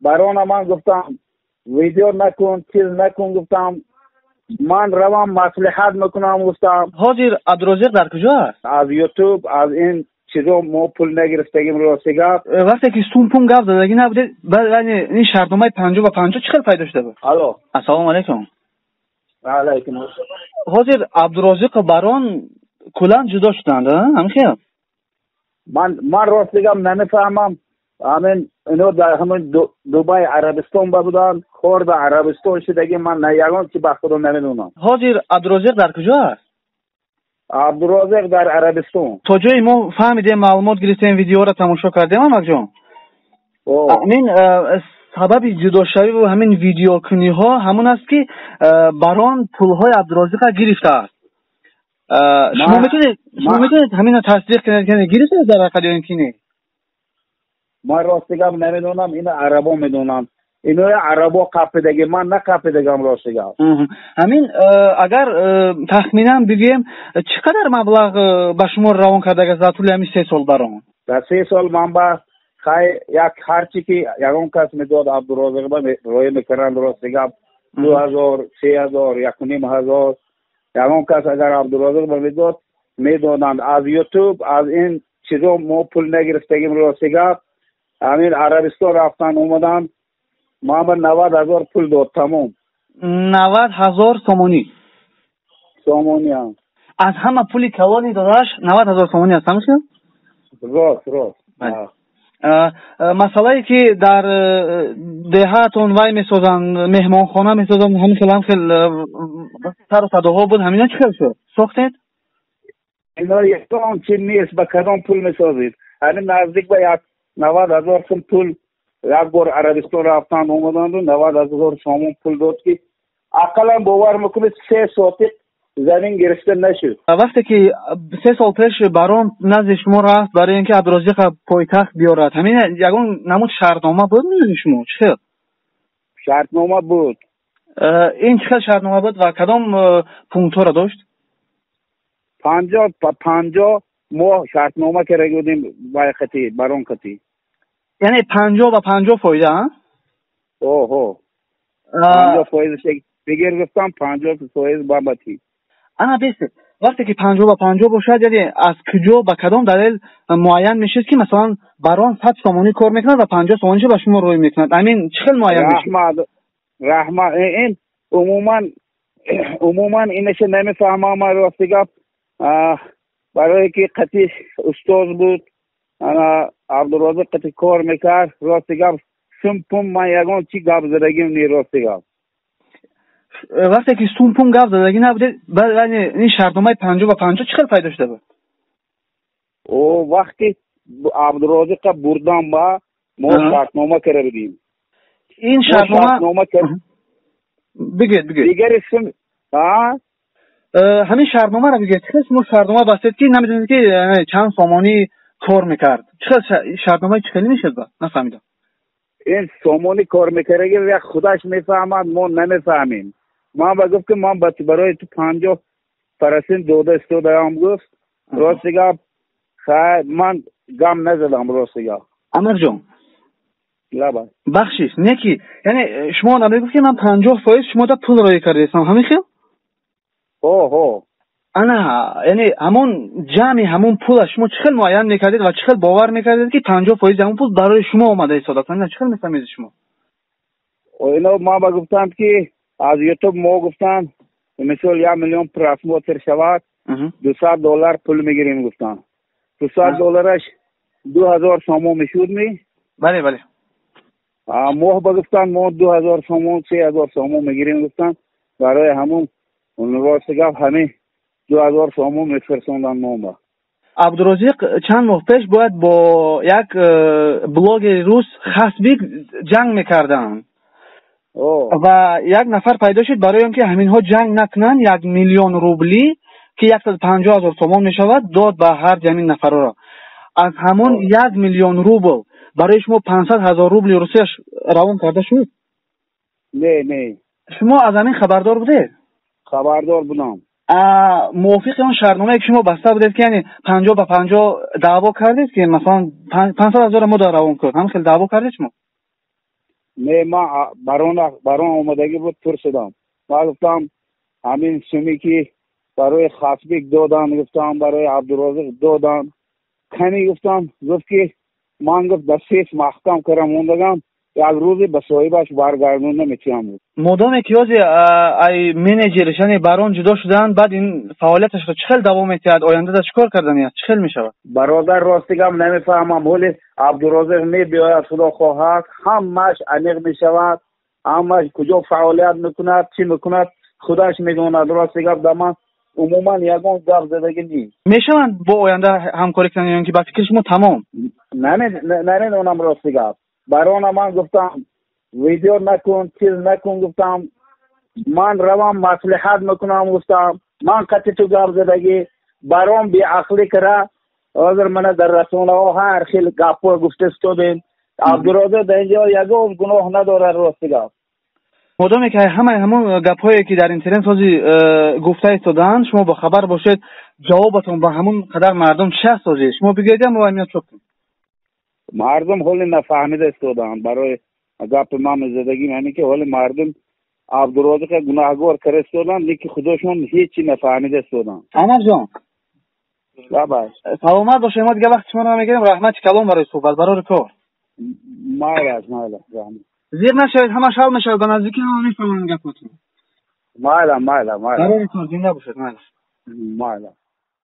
Барона ман гуфтам видео накун, чиз накун гуфтам. Ман равам маслиҳат мекунам гуфтам. Ҳозир Абдурозиқ дар куҷо аст? Аз Ютуб, аз ин чизо мо пул нагирифтагим, рости гап. Вақте ки сум-пум гап задагӣ набудед, баъд яъне ин шартномаи 50 ба 50 чӣ хел пайдо шуда буд? Алло. Ассалому алайкум. Алайкум ассалом. Ҳозир Абдурозиқу Барон куллан ҷудо шуданд, ҳамин хел? Ман рости гап намефаҳмам. Ҳамин ино дар ҳамин Дубай, Арабистон ба буданд, кор ба Арабистон шудагӣ, ман на ягон чи ба худо намедонам. Ҳозир Абдурозиқ дар куҷо аст? Абдурозиқ дар Арабистон. То ҷое мо фаҳмидем, маълумот гирифтем, видеоро тамошо кардем, амакҷон, ҳамин сабаби ҷудошавиву ҳамин видеокуниҳо ҳамон аст, ки Барон пулҳои Абдурозиқа гирифтааст. Шумо метавонед ҳаминро тасдиқ кунед, ки гирифтааст дар ҳақиқат ё ин ки не? Ман рости гап намедонам, ина арабо медонанд. Инои арабо қапидаги, ман нақапидагам, рости гап. Ҳамин агар тахминан бигӯем, чӣ қадар маблағ ба шумо равон кардагааст дар тӯли ҳамин 3 сол Барон? Дар 3 сол ман ба хай як ҳарчи ки ягон кас медод, Абдурозиқ ба роя мекарданд, рости гап, 2000, 3000, 1500, ягон кас агар Абдурозиқ ба медод, медоданд. Аз Ютуб, аз ин чизо мо пул нагирифтагим, рости гап. Ҳамин Арабистон рафтан омадан, ман ба 90 000 пул дод, тамом. 90 000 сомонӣ? Сомонӣ. Аз ҳама пули калони додааш 90 000 сомонӣ аст, ҳамин хел? Рост, рост. Масъалае ки дар деҳаатон вай месозанд, меҳмонхона месозанд, ҳамин хел, ҳам хел сару садоҳо буд, ҳамина чӣ хел шуд, сохтед? Ино ягон чи нест, ба кадом пул месозед? Ҳамин наздик ба як 90 000 сум пул як бор Арабистон рафтан омаданду 90 000 сомон пул дод, ки ақаллан, бовар мекунед, 3 сотиқ замин гирифта нашуд. Вақте ки 3 сол пеш Барон назди шумо рафт барои ин ки Абдурозиқа пойтахт биёрад, ҳамин ягон намуд шартнома буд миёни шумо, чӣ хел? Шартнома буд. Ин чӣ хел шартнома буд ва кадом пунктҳоро дошт? 50 ба 50 мо шартнома карда будем вай қати, Барон қати. Яъне 50 ба 50 фоида? Оҳо, 50 фоиз бигир гуфтам, 50% бабати. Ана бесед, вақте ки 50 ба 50 бошад, яъне аз куҷо, ба кадом далел муайян мешуд, ки масалан Барон 100 сомонӣ кор мекунад ва 50 сомониша ба шумо рӯй мекунад? Ҳамин чӣ хел муайян мешуд? Раҳмат, раҳмат. Ин умуман инаша намефаҳмам ман, рости гап, барое ки қати устоз буд, ана Абдурозиқ қати кор мекард. Рости гап, сум пум ман ягон чи гап задагим не, рости гап. Вақте ки сум пум гап задагӣ набудед, баъд яъне ин шартномаи 50 ба 50 чӣ хел пайдо шуда буд? О вақти Абдурозиқа бурдан ба мо шартнома карда будем. Ин шартнома, бигӯед, бигӯед. Дигари сум. Ҳамин шартномаро бигӯед, чӣ хел шумо шартнома бастед, ки намедонед, ки чанд сомонӣ кор мекард? Чӣ хел шартномаи чӣ хеле мешуд, ба нафаҳмидам. Ин сомонӣ кор мекардаги як худаш мефаҳмад, мо намефаҳмем. Ман ба гуфт, ки ман барои ту 50% дода истодаам, гуфт. Рости гап, хай, ман гам назадам, рости гап. Амирҷон. Лаба. Бахшиш, не ки яъне шумо намегуфт, ки ман 50% шумода пул роӣ кардаистам, ҳамин хел? Ҳо. Ана, яъне ҳамон ҷамъи ҳамон пула шумо чӣ хел муайян мекардед ва чӣ хел бовар мекардед, ки 50% ҳамон пул барои шумо омада истодааст? Ина чӣ хел мефаҳмедед шумо? Ино ман ба гуфтанд, ки аз Ютуб мо гуфтанд, мисол, 1 миллион просмотр шавад, 200 доллар пул мегирем, гуфтанд. 200 доллараш 2000 сомон мешуд ми? Бале. Моҳ ба гуфтанд, мо 2000 сомон, 3000 сомон мегирем, гуфтанд. Барои ҳамон, рости гап, ҳамин 2000 сомон мефирсонданд мо ба. Абдурозиқ чанд моҳ пеш бояд бо як блогери рус Хасбик ҷанг мекарданд ва як нафар пайдо шуд, барои он ки ҳаминҳо ҷанг накунанд, 1 миллион рублӣ, ки 150 000 сомон мешавад, дод ба ҳар ҳамин нафарро. Аз ҳамон 1 миллион рубл барои шумо 500 000 рубли русияш равон карда шуд? Не, не. Шумо аз ҳамин хабардор будед? Хабардор будам. Мувофиқи он шартномае, ки шумо баста будед, ки яъне 50 ба 50, даъво кардед, ки масалан 500 000-ро мо дар равон кунад, ҳамин хел даъво кардед шумо? Не, ман барон омадагӣ буд, пурсидам. Ман гуфтам, ҳамин суме ки барои Хасбик додан, гуфтам, барои Абдурозиқ додан, кани, гуфтам. Гуфт ки ман, гуфт, дар сейф маҳкам кара мондагам, як рӯзе ба соҳибаш баргардонда метиҳам. Модоме ки ҳозир ай менеҷерш, яъне Барон, ҷудо шуданд, баъд ин фаъолияташро чӣ хел давом метиҳад? Оянда чӣ кор кардани аст, чӣ хел мешавад? Бародар, рости гап, намефаҳмам. Ҳоли Абдурозиқ мебиёяд, худо хоҳад, ҳамааш аниқ мешавад. Ҳамааш куҷо фаъолият мекунад, чӣ мекунад, худаш медонад. Рости гап, дар ман умуман ягон гап задагӣ нест. Мешаванд бо оянда ҳамкорӣ кунанд ё ин ки ба фикри шумо тамом? Намедонам, рости гап. Барона ман гуфтам, видео накун, чиз накун, гуфтам, ман равам маслиҳат мекунам, гуфтам, ман қати ту гап задагӣ. Барон беақлӣ кара, ҳозир мана дар расонаҳо ҳар хел гапҳо гуфта истодем. Абдурозиқ дар инҷо ягон гуноҳ надорад, рости гап. Модоме ки ҳамаи ҳамон гапҳое ки дар интернет ҳозир гуфта истодаанд, шумо бохабар бошед, ҷавобатон ба ҳамон қадар мардум чӣ аст ҳозир? Шумо бигӯед, мо ҳамино чоп кунем. Мардум ҳоли нафаҳмида истодаанд. Барои гапи ман задагим ҳамин ки ҳоли мардум Абдурозиқа гунаҳгор кара истоданд, лекин худошон ҳечи нафаҳмида истоданд. Анарҷон, лабай. Саломат бошед, мо дигар вақти шуморо намегирем. Раҳмати калом барои суҳбат, барори кор. Майлаш, майлаш, раҳмат. Зир нашавед, ҳамаш ҳал мешавад, ба наздикӣ ҳама мефаҳманд гапотон. Майла, майла, майла. Барори кор, зинда бошед, майла. Майла.